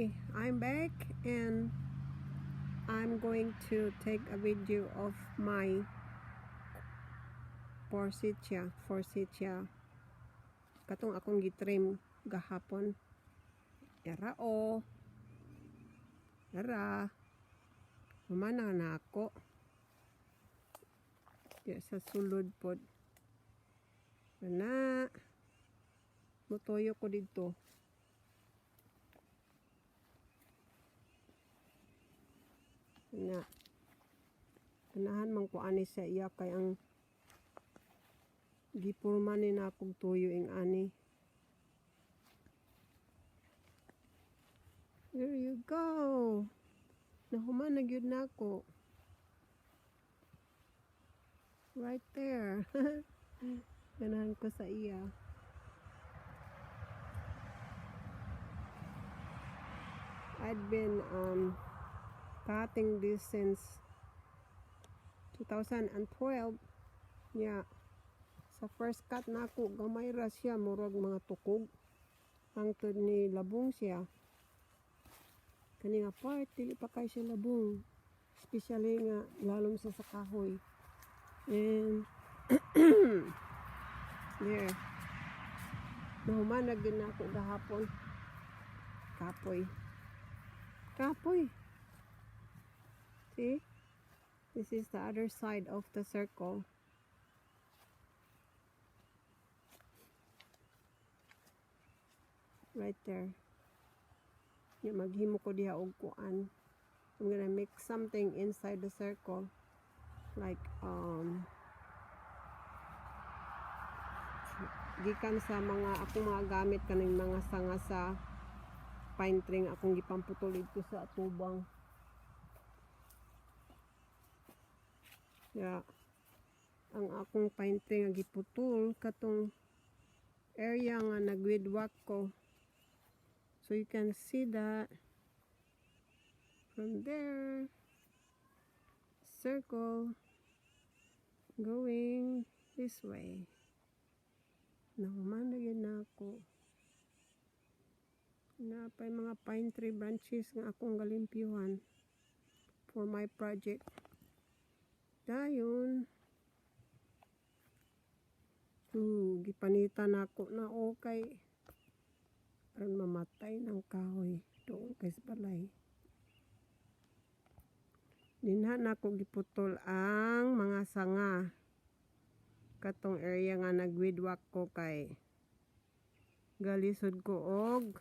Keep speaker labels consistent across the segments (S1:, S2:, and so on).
S1: Okay, I'm back and I'm going to take a video of my forsythia, forsythia. Katong akong gitrim gahapon. Era o. Era. Humana na ako. Diya sa sulod pod. Ana. Mutoyo ko dito. Na. Ganahan man ko ani sa iya kay ang gipurma ni na akong tuyo ing ani. There you go. Nahuman na gyud na ako. Right there. Ganahan ko sa iya. I'd been cutting this since 2012. Yeah. Sa first cut na ako, gamay ra siya, murag mga tukog. Hangtod ni labong siya. Kani nga part, dili pa kay siya labong. Especially nga lalom sa kahoy. And there. Nahuman na gyud na ako gahapon. Kapoy. Kapoy. See? This is the other side of the circle. Right there. Ya, maghimo ko diha og kuan. I'm gonna make something inside the circle. Like, gikan sa mga akong mga gamit kaning mga sanga sa pine tree nga akong gipamputol didto sa atubang. Ya, ang akong pine tree nga giputol katong area nga nagwidwak ko. So you can see that from there, circle going this way. Nahuman na gyud na ako. Napay mga pine tree branches nga akong galimpyuhan for my project. Dayon. Gipanita na ako na okay. Aron mamatay ng kahoy doon kay sa balay. Dinha na ako giputol ang mga sanga. Katong area nga nagwidwak ko kay galisod ko og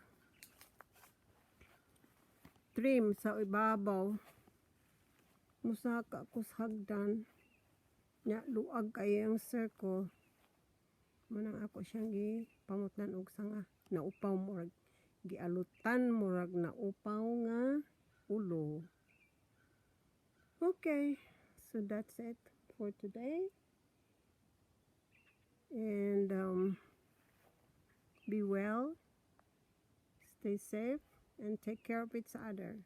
S1: trim sa ibabaw. Musaka ko sa hagdan. Nya luag kay ang circle. Manang ako siyang gipamutnan og sanga. Naupaw, murag gialutan, murag naupaw nga ulo. Okay, so that's it for today. And be well, stay safe, and take care of each other.